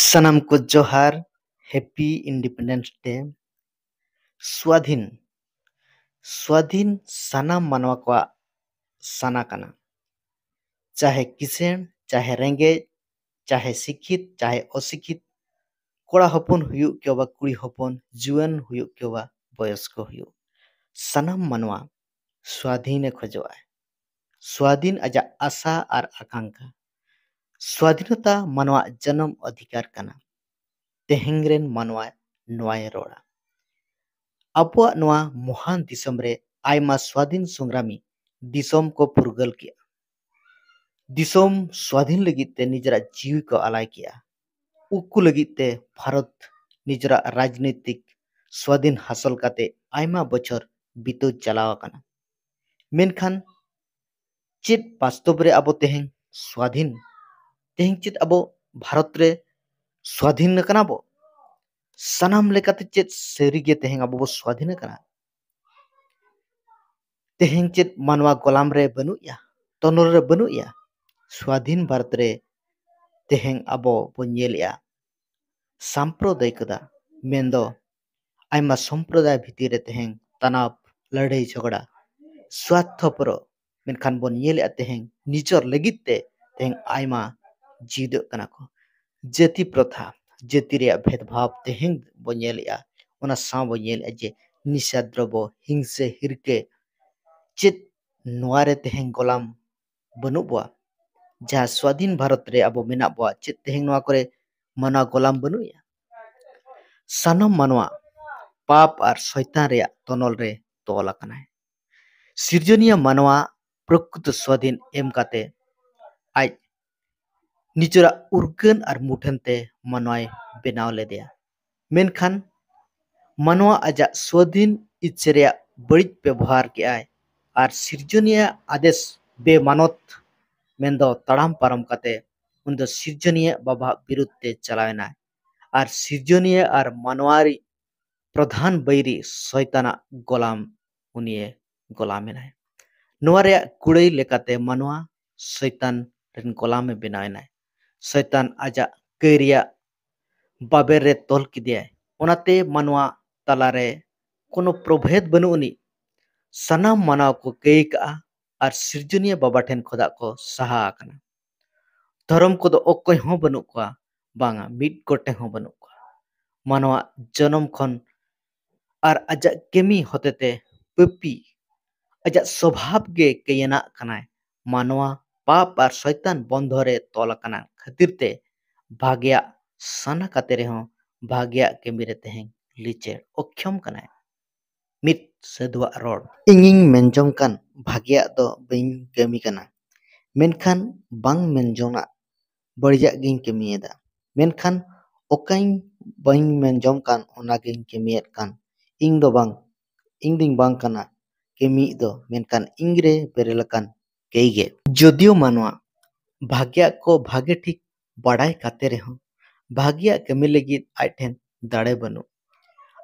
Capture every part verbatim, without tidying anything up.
ᱥᱟᱱᱟᱢ ᱠᱚ ᱡᱚᱦᱟᱨ, Happy Independence Day᱾ ᱥᱣᱟᱫᱷᱤᱱ, ᱥᱣᱟᱫᱷᱤᱱ ᱥᱟᱱᱟᱢ ᱢᱟᱱᱣᱟ ᱠᱚᱣᱟᱜ ᱥᱟᱱᱟ ᱠᱟᱱᱟ᱾ ᱪᱟᱦᱮ ᱠᱤᱥᱟᱹᱬ, ᱪᱟᱦᱮ ᱨᱮᱸᱜᱮᱡ, ᱪᱟᱦᱮ ᱥᱤᱠᱠᱷᱤᱛ, ᱪᱟᱦᱮ ᱚᱥᱤᱠᱠᱷᱤᱛ, ᱠᱚᱲᱟ ᱦᱚᱯᱚᱱ ᱦᱩᱭᱩᱜ ᱠᱮᱣᱟ, ᱠᱩᱲᱤ ᱦᱚᱯᱚᱱ, ᱡᱩᱣᱟᱹᱱ ᱦᱩᱭᱩᱜ ᱠᱮᱣᱟ, ᱵᱚᱭᱚᱥᱠᱚ ᱦᱩᱭᱩᱜ, ᱥᱟᱱᱟᱢ ᱢᱟᱱᱣᱟ ᱥᱣᱟᱫᱷᱤᱱᱮ ᱠᱷᱚᱡᱚᱜᱼᱟᱭ᱾ ᱥᱣᱟᱫᱷᱤᱱ ᱟᱡᱟᱜ ᱟᱥᱟ ᱟᱨ ᱟᱠᱟᱝᱠᱷᱟ᱾ ᱥᱣᱟᱫᱷᱤᱱᱚᱛᱟ ᱢᱟᱱᱣᱟᱜ ᱡᱟᱱᱟᱢ ᱚᱫᱷᱤᱠᱟᱨ ᱠᱟᱱᱟ᱾ ᱛᱮᱦᱮᱧ ᱨᱮᱱ ᱢᱟᱱᱣᱟ ᱱᱚᱣᱟᱭ ᱨᱚᱲᱟ᱾ ᱟᱵᱚᱣᱟᱜ ᱱᱚᱣᱟ ᱢᱚᱦᱟᱱ ᱫᱤᱥᱚᱢ ᱨᱮ ᱟᱭᱢᱟ ᱥᱣᱟᱫᱷᱤᱱ ᱥᱚᱝᱜᱨᱟᱢᱤ ᱫᱤᱥᱚᱢ ᱠᱚ ᱯᱷᱩᱨᱜᱟᱹᱞ ᱠᱮᱜᱼᱟ᱾ ᱫᱤᱥᱚᱢ ᱥᱣᱟᱫᱷᱤᱱ ᱞᱟᱹᱜᱤᱫ ᱛᱮ ᱱᱤᱡᱮᱨᱟᱜ ᱡᱤᱣᱤ ᱠᱚ ᱟᱞᱟᱭ ᱠᱮᱜᱼᱟ᱾ ᱩᱱᱠᱩ ᱞᱟᱹᱜᱤᱫ ᱛᱮ ᱵᱷᱟᱨᱚᱛ ᱱᱤᱡᱮᱨᱟᱜ ᱨᱟᱡᱽᱱᱤᱛᱤᱠ ᱥᱣᱟᱫᱷᱤᱱ ᱦᱟᱥᱚᱞ ᱠᱟᱛᱮ ᱟᱭᱢᱟ ᱵᱚᱪᱷᱚᱨ ᱵᱤᱛᱟᱹᱣ ᱪᱟᱞᱟᱣ ᱟᱠᱟᱱᱟ᱾ ᱢᱮᱱᱠᱷᱟᱱ ᱪᱮᱫ ᱵᱟᱥᱛᱚᱵ ᱨᱮ ᱟᱵᱚ ᱛᱮᱦᱮᱧ ᱥᱣᱟᱫᱷᱤᱱ? ᱛᱮᱦᱮᱧ ᱪᱮᱫ ᱟᱵᱚ ᱵᱷᱟᱨᱚᱛ ᱨᱮ ᱥᱣᱟᱫᱷᱤᱱ ᱟᱠᱟᱱᱟ ᱵᱚ? ᱥᱟᱱᱟᱢ ᱞᱮᱠᱟᱛᱮ ᱪᱮᱫ ᱥᱟᱹᱨᱤᱜᱮ ᱛᱮᱦᱮᱧ ᱟᱵᱚ ᱵᱚ ᱥᱣᱟᱫᱷᱤᱱ ᱟᱠᱟᱱᱟ? ᱛᱮᱦᱮᱧ ᱪᱮᱫ ᱢᱟᱱᱣᱟ ᱜᱚᱞᱟᱢ ᱨᱮ ᱵᱟᱹᱱᱩᱜ ᱮᱭᱟ, ᱛᱚᱱᱚᱞ ᱨᱮ ᱵᱟᱹᱱᱩᱜ ᱮᱭᱟ? ᱥᱣᱟᱫᱷᱤᱱ ᱵᱷᱟᱨᱚᱛ ᱨᱮ ᱛᱮᱦᱮᱧ ᱟᱵᱚ ᱵᱚᱱ ᱧᱮᱞᱮᱜᱼᱟ ᱥᱟᱢᱯᱨᱚᱫᱟᱭᱤᱠᱚᱛᱟ, ᱢᱮᱱᱫᱚ ᱟᱭᱢᱟ ᱥᱚᱢᱯᱨᱚᱫᱟᱭ ᱵᱷᱤᱛᱤᱨ ᱨᱮ ᱛᱮᱦᱮᱧ ᱛᱟᱱᱟᱯ, ᱞᱟᱹᱲᱦᱟᱹᱭ, ᱡᱷᱚᱜᱽᱲᱟ, ᱥᱣᱟᱨᱛᱷᱚᱯᱚᱨᱚ᱾ ᱢᱮᱱᱠᱷᱟᱱ ᱵᱚᱱ ᱧᱮᱞᱮᱜᱼᱟ ᱛᱮᱦᱮᱧ ᱱᱤᱡᱚᱨ ᱞᱟᱹᱜᱤᱫ ᱛᱮ ᱛᱮᱦᱮᱧ ᱟᱭᱢᱟ ᱡᱤᱣᱤᱫᱚᱜ ᱠᱟᱱᱟ ᱠᱚ᱾ ᱡᱟᱹᱛᱤ ᱯᱨᱚᱛᱷᱟ, ᱡᱟᱹᱛᱤ ᱨᱮᱭᱟᱜ ᱵᱷᱮᱫᱽᱵᱷᱟᱵᱽ ᱛᱮᱦᱮᱧ ᱵᱚᱱ ᱧᱮᱞᱮᱜᱼᱟ᱾ ᱚᱱᱟ ᱥᱟᱶ ᱵᱚᱱ ᱧᱮᱞᱮᱜᱼᱟ ᱡᱮ ᱱᱤᱥᱟ ᱫᱨᱚᱵᱚ, ᱦᱤᱝᱥᱟᱹ, ᱦᱤᱨᱠᱟᱹ, ᱪᱮᱫ ᱱᱚᱣᱟ ᱨᱮ ᱛᱮᱦᱮᱧ ᱜᱚᱞᱟᱢ ᱵᱟᱹᱱᱩᱜ ᱵᱚᱣᱟ? ᱡᱟᱦᱟᱸ ᱥᱣᱟᱫᱷᱤᱱ ᱵᱷᱟᱨᱚᱛ ᱨᱮ ᱟᱵᱚ ᱢᱮᱱᱟᱜ ᱵᱚᱣᱟ, ᱪᱮᱫ ᱛᱮᱦᱮᱧ ᱱᱚᱣᱟ ᱠᱚᱨᱮ ᱢᱟᱱᱣᱟ ᱜᱚᱞᱟᱢ ᱵᱟᱹᱱᱩᱜ ᱮᱭᱟ? ᱥᱟᱱᱟᱢ ᱢᱟᱱᱣᱟ ᱯᱟᱯ ᱟᱨ ᱥᱚᱭᱛᱟᱱ ᱨᱮᱭᱟᱜ ᱛᱚᱱᱚᱞ ᱨᱮ ᱛᱚᱞ ᱟᱠᱟᱱᱟᱭ᱾ ᱥᱤᱨᱡᱚᱱᱤᱭᱟᱹ ᱢᱟᱱᱣᱟ ᱯᱨᱚᱠᱨᱤᱛᱚ ᱥᱣᱟᱫᱷᱤᱱ ᱮᱢ ᱠᱟᱛᱮ ᱟᱡ ᱱᱤᱡᱮᱨᱟᱜ ᱩᱨᱜᱟᱹᱱ ᱟᱨ ᱢᱩᱴᱷᱟᱹᱱ ᱛᱮ ᱢᱟᱱᱣᱟᱭ ᱵᱮᱱᱟᱣ ᱞᱮᱫᱮᱭᱟ᱾ ᱢᱮᱱᱠᱷᱟᱱ ᱢᱟᱱᱣᱟ ᱟᱡᱟᱜ ᱥᱣᱟᱫᱷᱤᱱ ᱤᱪᱪᱷᱟᱹ ᱨᱮᱭᱟᱜ ᱵᱟᱹᱲᱤᱡ ᱵᱮᱵᱚᱦᱟᱨ ᱠᱮᱜᱼᱟᱭ ᱟᱨ ᱥᱤᱨᱡᱚᱱᱤᱭᱟᱹ ᱟᱫᱮᱥ ᱵᱮᱢᱟᱱᱚᱛ, ᱢᱮᱱᱫᱚ ᱛᱟᱲᱟᱢ ᱯᱟᱨᱚᱢ ᱠᱟᱛᱮ ᱩᱱᱤ ᱫᱚ ᱥᱤᱨᱡᱚᱱᱤᱭᱟᱹ ᱵᱟᱵᱟᱣᱟᱜ ᱵᱤᱨᱩᱫᱷ ᱛᱮ ᱪᱟᱞᱟᱣ ᱮᱱᱟᱭ ᱟᱨ ᱥᱤᱨᱡᱚᱱᱤᱭᱟᱹ ᱟᱨ ᱢᱟᱱᱣᱟ ᱨᱤᱡ ᱯᱨᱚᱫᱷᱟᱱ ᱵᱟᱹᱭᱨᱤ ᱥᱚᱭᱛᱟᱱᱟᱜ ᱜᱚᱞᱟᱢ ᱩᱱᱤᱭᱮ ᱜᱚᱞᱟᱢ ᱮᱱᱟᱭ᱾ ᱱᱚᱣᱟ ᱨᱮᱭᱟᱜ ᱠᱩᱲᱟᱹᱭ ᱞᱮᱠᱟᱛᱮ ᱢᱟᱱᱣᱟ ᱥᱚᱭᱛᱟᱱ ᱨᱮᱱ ᱜᱚᱞᱟᱢᱮ ᱵᱮᱱᱟᱣ ᱮᱱᱟᱭ᱾ ᱥᱚᱭᱛᱟᱱ ᱟᱡᱟᱜ ᱠᱟᱹᱭ ᱨᱮᱭᱟᱜ ᱵᱟᱵᱮᱨ ᱨᱮ ᱛᱚᱞ ᱠᱮᱫᱮᱭᱟᱭ᱾ ᱚᱱᱟᱛᱮ ᱢᱟᱱᱣᱟ ᱛᱟᱞᱟᱨᱮ ᱠᱳᱱᱳ ᱯᱨᱚᱵᱷᱮᱫ ᱵᱟᱹᱱᱩᱜ ᱟᱹᱱᱤᱡ᱾ ᱥᱟᱱᱟᱢ ᱢᱟᱱᱣᱟ ᱠᱚ ᱠᱟᱹᱭ ᱠᱟᱜᱼᱟ ᱟᱨ ᱥᱤᱨᱡᱚᱱᱤᱭᱟᱹ ᱵᱟᱵᱟ ᱴᱷᱮᱱ ᱠᱷᱚᱱᱟᱜ ᱠᱚ ᱥᱟᱦᱟ ᱟᱠᱟᱱᱟ᱾ ᱫᱷᱚᱨᱚᱢ ᱠᱚᱫᱚ ᱚᱠᱚᱭ ᱦᱚᱸ ᱵᱟᱹᱱᱩᱜ ᱠᱚᱣᱟ, ᱵᱟᱝᱟ, ᱢᱤᱫ ᱜᱚᱴᱮ ᱦᱚᱸ ᱵᱟᱹᱱᱩᱜ ᱠᱚᱣᱟ᱾ ᱢᱟᱱᱣᱟ ᱡᱚᱱᱚᱢ ᱠᱷᱚᱱ ᱟᱨ ᱟᱡᱟᱜ ᱠᱟᱹᱢᱤ ᱦᱚᱛᱮᱛᱮ ᱯᱟᱹᱯᱤ ᱟᱡᱟᱜ ᱥᱚᱵᱷᱟᱵ ᱜᱮ ᱠᱟᱹᱭᱟᱱᱟᱜ ᱠᱟᱱᱟᱭ᱾ ᱢᱟᱱᱣᱟ ᱯᱟᱯ ᱟᱨ ᱥᱚᱭᱛᱟᱱ ᱵᱚᱱᱫᱷᱚ ᱨᱮ ᱛᱚᱞ ᱟᱠᱟᱱᱟ ᱠᱷᱟᱹᱛᱤᱨ ᱛᱮ ᱵᱷᱟᱜᱮᱭᱟᱜ ᱥᱟᱱᱟ ᱠᱟᱛᱮ ᱨᱮᱦᱚᱸ ᱵᱷᱟᱜᱮᱭᱟᱜ ᱠᱟᱹᱢᱤ ᱨᱮ ᱛᱮᱦᱮᱧ ᱞᱤᱪᱟᱹᱲ ᱚᱠᱠᱷᱚᱢ ᱠᱟᱱᱟᱭ᱾ ᱢᱤᱫ ᱥᱟᱹᱫᱷᱩᱣᱟᱜ ᱨᱚᱲ᱾ ᱤᱧᱤᱧ ᱢᱮᱱ ᱡᱚᱝ ᱠᱟᱱ ᱵᱷᱟᱜᱮᱭᱟᱜ ᱫᱚ ᱵᱟᱹᱧ ᱠᱟᱹᱢᱤ ᱠᱟᱱᱟ, ᱢᱮᱱᱠᱷᱟᱱ ᱵᱟᱝ ᱢᱮᱱ ᱡᱚᱝᱟᱜ ᱵᱟᱹᱲᱤᱡᱟᱜ ᱜᱤᱧ ᱠᱟᱹᱢᱤᱭᱮᱫᱟ᱾ ᱢᱮᱱᱠᱷᱟᱱ ᱚᱠᱟᱧ ᱵᱟᱹᱧ ᱢᱮᱱ ᱡᱚᱝ ᱠᱟᱱ ᱚᱱᱟᱜᱤᱧ ᱠᱟᱹᱢᱤᱭᱮᱫ ᱠᱟᱱ᱾ ᱤᱧ ᱫᱚ ᱵᱟᱝ, ᱤᱧ ᱫᱚᱧ ᱵᱟᱝ ᱠᱟᱱᱟ ᱠᱟᱹᱢᱤᱭᱤᱡ ᱫᱚ, ᱢᱮᱱᱠᱷᱟᱱ ᱤᱧᱨᱮ ᱵᱮᱨᱮᱞ ᱟᱠᱟᱱ ᱠᱟᱹᱭ ᱜᱮ᱾ ᱡᱚᱫᱤᱭᱳ ᱢᱟᱱᱣᱟ ᱵᱷᱟᱜᱮᱭᱟᱜ ᱠᱚ ᱵᱷᱟᱜᱮ ᱴᱷᱤᱠ ᱵᱟᱰᱟᱭ ᱠᱟᱛᱮ ᱨᱮᱦᱚᱸ ᱵᱷᱟᱜᱮᱭᱟᱜ ᱠᱟᱹᱢᱤ ᱞᱟᱹᱜᱤᱫ ᱟᱡ ᱴᱷᱮᱱ ᱫᱟᱲᱮ ᱵᱟᱹᱱᱩᱜ᱾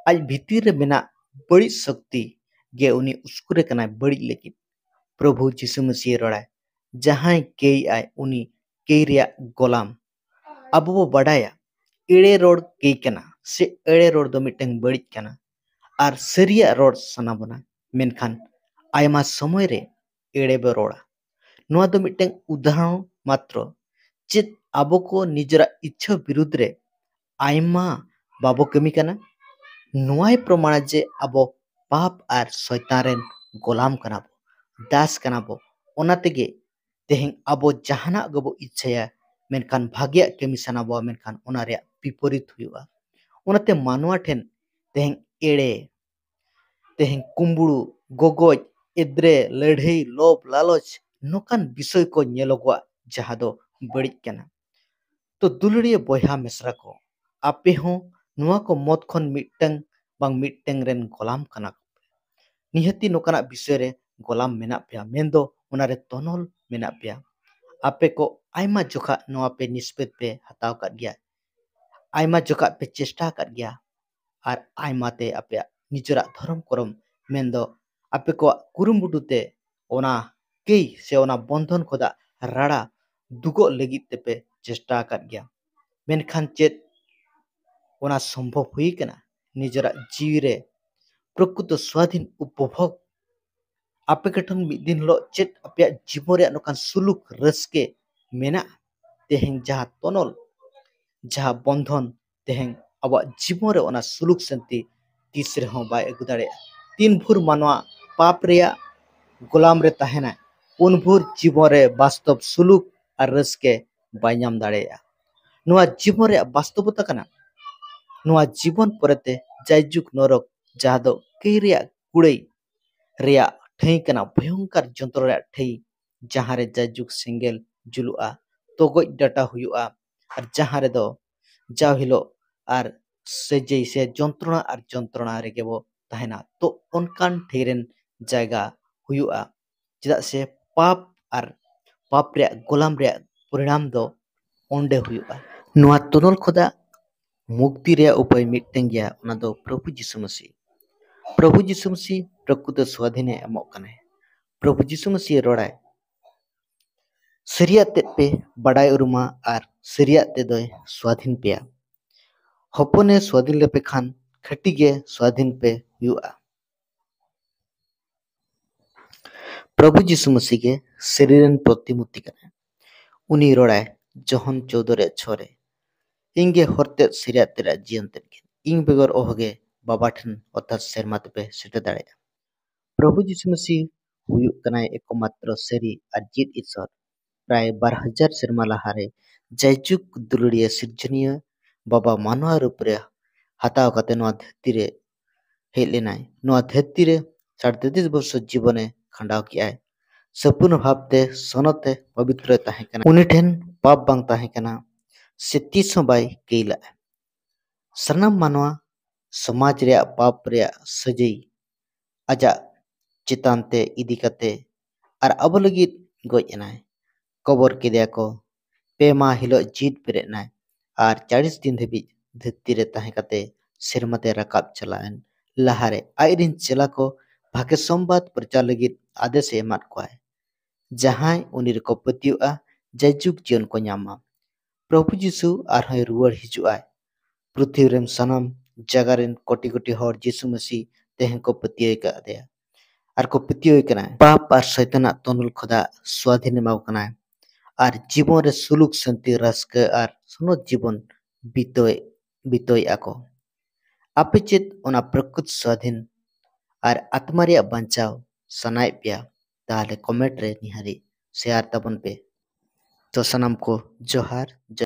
ᱟᱡ ᱵᱷᱤᱛᱤᱨ ᱨᱮ ᱢᱮᱱᱟᱜ ᱵᱟᱹᱲᱤᱡ ᱥᱚᱠᱛᱤ ᱜᱮ ᱩᱱᱤ ᱩᱥᱠᱩᱨᱮ ᱠᱟᱱᱟᱭ ᱵᱟᱹᱲᱤᱡ ᱞᱟᱹᱜᱤᱫ᱾ ᱯᱨᱚᱵᱷᱩ ᱡᱤᱥᱩ ᱢᱟᱹᱥᱤᱦ ᱨᱚᱲᱟᱭ, ᱡᱟᱦᱟᱸᱭ ᱠᱟᱹᱭ ᱟᱭ ᱩᱱᱤ ᱠᱟᱹᱭ ᱨᱮᱭᱟᱜ ᱜᱚᱞᱟᱢ᱾ ᱟᱵᱚ ᱵᱚ ᱵᱟᱰᱟᱭᱟ ᱮᱲᱮ ᱨᱚᱲ ᱠᱟᱹᱭ ᱠᱟᱱᱟ ᱥᱮ ᱮᱲᱮ ᱨᱚᱲ ᱫᱚ ᱢᱤᱫᱴᱟᱝ ᱵᱟᱹᱲᱤᱡ ᱠᱟᱱᱟ, ᱟᱨ ᱥᱟᱹᱨᱤᱭᱟᱜ ᱨᱚᱲ ᱥᱟᱱᱟ ᱵᱚᱱᱟ, ᱢᱮᱱᱠᱷᱟᱱ ᱟᱭᱢᱟ ᱥᱚᱢᱚᱭ ᱨᱮ ᱮᱲᱮ ᱵᱚ ᱨᱚᱲᱟ᱾ ᱱᱚᱣᱟ ᱫᱚ ᱢᱤᱫᱴᱟᱝ ᱩᱫᱟᱦᱚᱨᱚᱱ ᱢᱟᱛᱨᱚ᱾ ᱪᱮᱫ ᱟᱵᱚ ᱠᱚ ᱱᱤᱡᱮᱨᱟᱜ ᱤᱪᱪᱷᱟᱹ ᱵᱤᱨᱩᱫᱽ ᱨᱮ ᱟᱭᱢᱟ ᱵᱟᱵᱚ ᱠᱟᱹᱢᱤ ᱠᱟᱱᱟ? ᱱᱚᱣᱟᱭ ᱯᱨᱚᱢᱟᱬᱟ ᱡᱮ ᱟᱵᱚ ᱯᱟᱯ ᱟᱨ ᱥᱚᱭᱛᱟᱱ ᱨᱮᱱ ᱜᱚᱞᱟᱢ ᱠᱟᱱᱟ ᱵᱚ, ᱫᱟᱥ ᱠᱟᱱᱟ ᱵᱚ᱾ ᱚᱱᱟ ᱛᱮᱜᱮ ᱛᱮᱦᱮᱧ ᱟᱵᱚ ᱡᱟᱦᱟᱱᱟᱜ ᱜᱮᱵᱚ ᱤᱪᱪᱷᱟᱹᱭᱟ, ᱢᱮᱱᱠᱷᱟᱱ ᱵᱷᱟᱜᱮᱭᱟᱜ ᱠᱟᱹᱢᱤ ᱥᱟᱱᱟ ᱵᱚᱣᱟ, ᱢᱮᱱᱠᱷᱟᱱ ᱚᱱᱟ ᱨᱮᱭᱟᱜ ᱵᱤᱯᱚᱨᱤᱛ ᱦᱩᱭᱩᱜᱼᱟ᱾ ᱚᱱᱟᱛᱮ ᱢᱟᱱᱣᱟ ᱴᱷᱮᱱ ᱛᱮᱦᱮᱧ ᱮᱲᱮ, ᱛᱮᱦᱮᱧ ᱠᱩᱢᱵᱽᱲᱩ, ᱜᱚᱜᱚᱡ, ᱮᱫᱽᱨᱮ, ᱞᱟᱹᱲᱦᱟᱹᱭ, ᱞᱳᱵᱷ, ᱞᱟᱞᱚᱪ, ᱱᱚᱝᱠᱟᱱ ᱵᱤᱥᱚᱭ ᱠᱚ ᱧᱮᱞᱚᱜᱚᱜᱼᱟ ᱡᱟᱦᱟᱸ ᱫᱚ ᱵᱟᱹᱲᱤᱡ ᱠᱟᱱᱟ᱾ ᱛᱚ ᱫᱩᱞᱟᱹᱲᱤᱭᱟᱹ ᱵᱚᱭᱦᱟ ᱢᱤᱥᱨᱟ ᱠᱚ, ᱟᱯᱮ ᱦᱚᱸ ᱱᱚᱣᱟ ᱠᱚ ᱢᱚᱛ ᱠᱷᱚᱱ ᱢᱤᱫᱴᱟᱝ ᱵᱟᱝ ᱢᱤᱫᱴᱟᱝ ᱨᱮᱱ ᱜᱚᱞᱟᱢ ᱠᱟᱱᱟ ᱠᱚ᱾ ᱱᱤᱦᱟᱹᱛᱤ ᱱᱚᱝᱠᱟᱱᱟᱜ ᱵᱤᱥᱚᱭ ᱨᱮ ᱜᱚᱞᱟᱢ ᱢᱮᱱᱟᱜ ᱯᱮᱭᱟ, ᱢᱮᱱᱫᱚ ᱚᱱᱟᱨᱮ ᱛᱚᱱᱚᱞ ᱢᱮᱱᱟᱜ ᱯᱮᱭᱟ᱾ ᱟᱯᱮ ᱠᱚ ᱟᱭᱢᱟ ᱡᱚᱠᱷᱟ ᱱᱚᱣᱟ ᱯᱮ ᱱᱤᱥᱯᱟᱹᱛ ᱯᱮ ᱦᱟᱛᱟᱣ ᱟᱠᱟᱫ ᱜᱮᱭᱟ, ᱟᱭᱢᱟ ᱡᱚᱠᱷᱟ ᱯᱮ ᱪᱮᱥᱴᱟ ᱟᱠᱟᱫ ᱜᱮᱭᱟ, ᱟᱨ ᱟᱭᱢᱟ ᱛᱮ ᱟᱯᱮᱭᱟᱜ ᱱᱤᱡᱮᱨᱟᱜ ᱫᱷᱚᱨᱚᱢ ᱠᱚᱨᱚᱢ, ᱢᱮᱱᱫᱚ ᱟᱯᱮ ᱠᱚᱣᱟᱜ ᱠᱩᱨᱩᱢᱩᱴᱩ ᱛᱮ ᱚᱱᱟ ᱠᱟᱹᱭ ᱥᱮ ᱚᱱᱟ ᱵᱚᱱᱫᱷᱚᱱ ᱠᱷᱚᱱᱟᱜ ᱨᱟᱲᱟ ᱫᱩᱜᱚᱜ ᱞᱟᱹᱜᱤᱫ ᱛᱮᱯᱮ ᱪᱮᱥᱴᱟ ᱟᱠᱟᱫ ᱜᱮᱭᱟ᱾ ᱢᱮᱱᱠᱷᱟᱱ ᱪᱮᱫ ᱚᱱᱟ ᱥᱚᱢᱵᱷᱚᱵ ᱦᱩᱭ ᱠᱟᱱᱟ ᱱᱤᱡᱮᱨᱟᱜ ᱡᱤᱣᱤ ᱨᱮ ᱯᱨᱚᱠᱨᱤᱛᱚ ᱥᱣᱟᱫᱷᱤᱱ ᱩᱯᱚᱵᱷᱳᱜᱽ? ᱟᱯᱮ ᱠᱚᱴᱷᱮᱱ ᱢᱤᱫ ᱫᱤᱱ ᱦᱤᱞᱳᱜ ᱪᱮᱫ ᱟᱯᱮᱭᱟᱜ ᱡᱤᱵᱚᱱ ᱨᱮᱭᱟᱜ ᱱᱚᱝᱠᱟᱱ ᱥᱩᱞᱩᱠ ᱨᱟᱹᱥᱠᱟᱹ ᱢᱮᱱᱟᱜᱼᱟ? ᱛᱮᱦᱮᱧ ᱡᱟᱦᱟᱸ ᱛᱚᱱᱚᱞ, ᱡᱟᱦᱟᱸ ᱵᱚᱱᱫᱷᱚᱱ, ᱛᱮᱦᱮᱧ ᱟᱵᱚᱣᱟᱜ ᱡᱤᱵᱚᱱ ᱨᱮ ᱚᱱᱟ ᱥᱩᱞᱩᱠ ᱥᱟᱱᱛᱤ ᱛᱤᱥ ᱨᱮᱦᱚᱸ ᱵᱟᱭ ᱟᱹᱜᱩ ᱫᱟᱲᱮᱭᱟᱜᱼᱟ᱾ ᱛᱤᱱ ᱵᱷᱳᱨ ᱢᱟᱱᱣᱟ ᱯᱟᱯ ᱨᱮᱭᱟᱜ ᱜᱳᱞᱟᱢ ᱨᱮ ᱛᱟᱦᱮᱱᱟᱭ, ᱩᱱ ᱵᱷᱳᱨ ᱡᱤᱵᱚᱱ ᱨᱮ ᱵᱟᱥᱛᱚᱵ ᱥᱩᱞᱩᱠ ᱟᱨ ᱨᱟᱹᱥᱠᱟᱹ ᱵᱟᱭ ᱧᱟᱢ ᱫᱟᱲᱮᱭᱟᱜᱼᱟ᱾ ᱱᱚᱣᱟ ᱡᱤᱵᱚᱱ ᱨᱮᱭᱟᱜ ᱵᱟᱥᱛᱚᱵᱚᱛᱟ ᱠᱟᱱᱟ᱾ ᱱᱚᱣᱟ ᱡᱤᱵᱚᱱ ᱯᱚᱨᱮᱛᱮ ᱡᱟᱭᱡᱩᱜᱽ ᱱᱚᱨᱚᱠ, ᱡᱟᱦᱟᱸ ᱫᱚ ᱠᱟᱹᱭ ᱨᱮᱭᱟᱜ ᱠᱩᱲᱟᱹᱭ ᱨᱮᱭᱟᱜ ᱴᱷᱟᱹᱭ ᱠᱟᱱᱟ, ᱵᱷᱚᱭᱚᱝᱠᱟᱨ ᱡᱚᱱᱛᱨᱚ ᱨᱮᱭᱟᱜ ᱴᱷᱟᱹᱭ, ᱡᱟᱦᱟᱸ ᱨᱮ ᱡᱟᱭᱡᱩᱜᱽ ᱥᱮᱸᱜᱮᱞ ᱡᱩᱞᱩᱜᱼᱟ, ᱛᱚᱜᱚᱡ ᱰᱟᱴᱟ ᱦᱩᱭᱩᱜᱼᱟ, ᱟᱨ ᱡᱟᱦᱟᱸ ᱨᱮᱫᱚ ᱡᱟᱣ ᱦᱤᱞᱳᱜ ᱟᱨ ᱥᱟᱹᱡᱟᱹᱭ ᱥᱮ ᱡᱚᱱᱛᱨᱚᱬᱟ ᱟᱨ ᱡᱚᱱᱛᱨᱚᱬᱟ ᱨᱮᱜᱮ ᱵᱚ ᱛᱟᱦᱮᱱᱟ᱾ ᱛᱚ ᱚᱱᱠᱟᱱ ᱴᱷᱟᱹᱭ ᱨᱮᱱ ᱡᱟᱭᱜᱟ ᱦᱩᱭᱩᱜᱼᱟ, ᱪᱮᱫᱟᱜ ᱥᱮ ᱯᱟᱯ ᱟᱨ ᱯᱟᱯ ᱨᱮᱭᱟᱜ ᱜᱳᱞᱟᱢ ᱨᱮᱭᱟᱜ ᱯᱚᱨᱤᱬᱟᱢ ᱫᱚ ᱚᱸᱰᱮ ᱦᱩᱭᱩᱜᱼᱟ᱾ ᱱᱚᱣᱟ ᱛᱚᱱᱚᱞ ᱠᱷᱚᱱᱟᱜ ᱢᱩᱠᱛᱤ ᱨᱮᱭᱟᱜ ᱩᱯᱟᱹᱭ ᱢᱤᱫᱴᱮᱱ ᱜᱮᱭᱟ, ᱚᱱᱟ ᱫᱚ ᱯᱨᱚᱵᱷᱩ ᱡᱤᱥᱩ ᱢᱟᱹᱥᱤ᱾ ᱯᱨᱚᱵᱷᱩ ᱡᱤᱥᱩ ᱢᱟᱹᱥᱤ ᱯᱨᱚᱠᱨᱤᱛᱚ ᱥᱣᱟᱫᱷᱤᱱᱮ ᱮᱢᱚᱜ ᱠᱟᱱᱟᱭ᱾ ᱯᱨᱚᱵᱷᱩ ᱡᱤᱥᱩ ᱢᱟᱹᱥᱤ ᱨᱚᱲᱟᱭ, "ᱥᱟᱹᱨᱤᱭᱟᱜ ᱛᱮᱫ ᱯᱮ ᱵᱟᱰᱟᱭ ᱩᱨᱩᱢᱟ ᱟᱨ ᱥᱟᱹᱨᱤᱭᱟᱜ ᱛᱮᱫᱚᱭ ᱥᱣᱟᱫᱷᱤᱱ ᱯᱮᱭᱟ᱾" ᱦᱚᱯᱚᱱᱮ ᱥᱣᱟᱫᱷᱤᱱ ᱞᱮᱯᱮ ᱠᱷᱟᱱ ᱠᱷᱟᱹᱴᱤ ᱜᱮ ᱥᱣᱟᱫᱷᱤᱱ ᱯᱮ ᱦᱩᱭᱩᱜᱼᱟ᱾ ᱯᱨᱚᱵᱷᱩ ᱡᱤᱥᱩ ᱢᱟᱹᱥᱤ ᱜᱮ ᱥᱟᱹᱨᱤ ᱨᱮᱱ ᱯᱨᱚᱛᱤᱢᱩᱨᱛᱤ ᱠᱟᱱᱟᱭ᱾ ᱩᱱᱤ ᱨᱚᱲᱟᱭ ᱡᱚᱦᱚᱱ ᱪᱳᱫᱽᱫᱳ ᱨᱮᱭᱟᱜ ᱪᱷᱚ ᱨᱮ, "ᱤᱧ ᱜᱮ ᱦᱚᱨ ᱛᱮᱫ, ᱥᱟᱹᱨᱤᱭᱟᱜ ᱛᱮᱫ ᱟᱨ ᱡᱤᱭᱚᱱ ᱛᱮᱫ ᱜᱮ᱾ ᱤᱧ ᱵᱮᱜᱚᱨ ᱚᱦᱚᱜᱮ ᱵᱟᱵᱟ ᱴᱷᱮᱱ ᱚᱨᱛᱷᱟᱛ ᱥᱮᱨᱢᱟ ᱛᱮᱯᱮ ᱥᱮᱴᱮᱨ ᱫᱟᱲᱮᱭᱟᱜᱼᱟ᱾" ᱯᱨᱚᱵᱷᱩ ᱡᱤᱥᱩ ᱢᱟᱹᱥᱤ ᱦᱩᱭᱩᱜ ᱠᱟᱱᱟᱭ ᱮᱠᱢᱟᱛᱨᱚ ᱥᱟᱹᱨᱤ ᱟᱨ ᱡᱤᱭᱮᱫ ᱤᱥᱚᱨ᱾ ᱯᱨᱟᱭ ᱵᱟᱨ ᱦᱟᱡᱟᱨ ᱥᱮᱨᱢᱟ ᱞᱟᱦᱟᱨᱮ ᱡᱟᱭᱡᱩᱜᱽ ᱫᱩᱞᱟᱹᱲᱤᱭᱟᱹ ᱥᱤᱨᱡᱚᱱᱤᱭᱟᱹ ᱵᱟᱵᱟ ᱢᱟᱱᱣᱟ ᱨᱩᱯ ᱨᱮ ᱦᱟᱛᱟᱣ ᱠᱟᱛᱮ ᱱᱚᱣᱟ ᱫᱷᱟᱹᱨᱛᱤ ᱨᱮ ᱦᱮᱡ ᱞᱮᱱᱟᱭ᱾ ᱱᱚᱣᱟ ᱫᱷᱟᱹᱨᱛᱤ ᱨᱮ ᱥᱟᱲᱮ ᱛᱮᱛᱨᱤᱥ ᱵᱚᱨᱥᱚ ᱡᱤᱵᱚᱱᱮ ᱠᱷᱟᱸᱰᱟᱣ ᱠᱮᱜᱼᱟᱭ᱾ ᱥᱚᱢᱯᱩᱨᱱᱚ ᱵᱷᱟᱵᱛᱮ ᱥᱚᱱᱚᱛ ᱮ ᱯᱚᱵᱤᱛᱨᱚᱭ ᱛᱟᱦᱮᱸ ᱠᱟᱱᱟ᱾ ᱩᱱᱤ ᱴᱷᱮᱱ ᱯᱟᱯ ᱵᱟᱝ ᱛᱟᱦᱮᱸ ᱠᱟᱱᱟ, ᱥᱮ ᱛᱤᱥ ᱦᱚᱸ ᱵᱟᱭ ᱠᱟᱹᱭᱞᱟᱜᱼᱟ᱾ ᱥᱟᱱᱟᱢ ᱢᱟᱱᱣᱟ ᱥᱚᱢᱟᱡᱽ ᱨᱮᱭᱟᱜ ᱯᱟᱯ ᱨᱮᱭᱟᱜ ᱥᱟᱹᱡᱟᱹᱭ ᱟᱡᱟᱜ ᱪᱮᱛᱟᱱ ᱛᱮ ᱤᱫᱤ ᱠᱟᱛᱮ ᱟᱨ ᱟᱵᱚ ᱞᱟᱹᱜᱤᱫ ᱜᱚᱡ ᱮᱱᱟᱭ, ᱠᱚᱵᱚᱨ ᱠᱮᱫᱮᱭᱟ ᱠᱚ, ᱯᱮ ᱢᱟᱦᱟ ᱦᱤᱞᱳᱜ ᱡᱤᱣᱤᱫ ᱵᱮᱨᱮᱫ ᱮᱱᱟᱭ ᱟᱨ ᱪᱟᱲᱤᱥ ᱫᱤᱱ ᱫᱷᱟᱹᱵᱤᱡ ᱫᱷᱟᱹᱨᱛᱤ ᱨᱮ ᱛᱟᱦᱮᱸ ᱠᱟᱛᱮ ᱥᱮᱨᱢᱟ ᱛᱮ ᱨᱟᱠᱟᱵ ᱪᱟᱞᱟᱣ ᱮᱱ᱾ ᱞᱟᱦᱟᱨᱮ ᱟᱡᱨᱮᱱ ᱪᱮᱞᱟ ᱠᱚ ᱵᱷᱟᱜᱮ ᱥᱚᱢᱵᱟᱫ ᱯᱨᱚᱪᱟᱨ ᱞᱟᱹᱜᱤᱫ ᱟᱫᱮᱥ ᱮ ᱮᱢᱟᱫ ᱠᱚᱣᱟᱭ᱾ ᱡᱟᱦᱟᱸᱭ ᱩᱱᱤ ᱨᱮᱠᱚ ᱯᱟᱹᱛᱭᱟᱹᱜᱼᱟ, ᱡᱟᱭᱡᱩᱜᱽ ᱡᱤᱭᱚᱱ ᱠᱚ ᱧᱟᱢᱟ᱾ ᱯᱨᱚᱵᱷᱩ ᱡᱤᱥᱩ ᱟᱨᱦᱚᱸᱭ ᱨᱩᱣᱟᱹᱲ ᱦᱤᱡᱩᱜᱼᱟᱭ᱾ ᱯᱨᱤᱛᱷᱤᱵᱤ ᱨᱮᱱ ᱥᱟᱱᱟᱢ ᱡᱟᱭᱜᱟ ᱨᱮᱱ ᱠᱳᱴᱤ ᱠᱳᱴᱤ ᱦᱚᱲ ᱡᱤᱥᱩ ᱢᱟᱹᱥᱤ ᱛᱮᱦᱮᱧ ᱠᱚ ᱯᱟᱹᱛᱭᱟᱹᱣ ᱟᱠᱟᱫᱮᱭᱟ ᱟᱨ ᱠᱚ ᱯᱟᱹᱛᱭᱟᱹᱣ ᱠᱟᱱᱟ᱾ ᱯᱟᱯ ᱟᱨ ᱥᱚᱭᱛᱟᱱᱟᱜ ᱛᱚᱱᱚᱞ ᱠᱷᱚᱱᱟᱜ ᱥᱣᱟᱫᱷᱤᱱ ᱮᱢᱟ ᱠᱚ ᱠᱟᱱᱟᱭ ᱟᱨ ᱡᱤᱵᱚᱱ ᱨᱮ ᱥᱩᱞᱩᱠ, ᱥᱟᱱᱛᱤ, ᱨᱟᱹᱥᱠᱟᱹ ᱟᱨ ᱥᱚᱱᱚᱛ ᱡᱤᱵᱚᱱ ᱵᱤᱛᱟᱹᱣ, ᱵᱤᱛᱟᱹᱣᱮᱫᱼᱟ ᱠᱚ᱾ ᱟᱯᱮ ᱪᱮᱫ ᱚᱱᱟ ᱯᱨᱚᱠᱨᱤᱛ ᱥᱣᱟᱫᱷᱤᱱ ᱟᱨ ᱟᱛᱢᱟ ᱨᱮᱭᱟᱜ ᱵᱟᱧᱪᱟᱣ ᱥᱟᱱᱟᱭᱮᱫ ᱯᱮᱭᱟ? ᱛᱟᱦᱞᱮ ᱠᱚᱢᱮᱱᱴ ᱨᱮ ᱱᱤᱦᱟᱹᱨᱤ ᱥᱮᱭᱟᱨ ᱛᱟᱵᱚᱱ ᱯᱮ᱾ ᱛᱚ ᱥᱟᱱᱟᱢ ᱠᱚ ᱡᱚᱦᱟᱨ᱾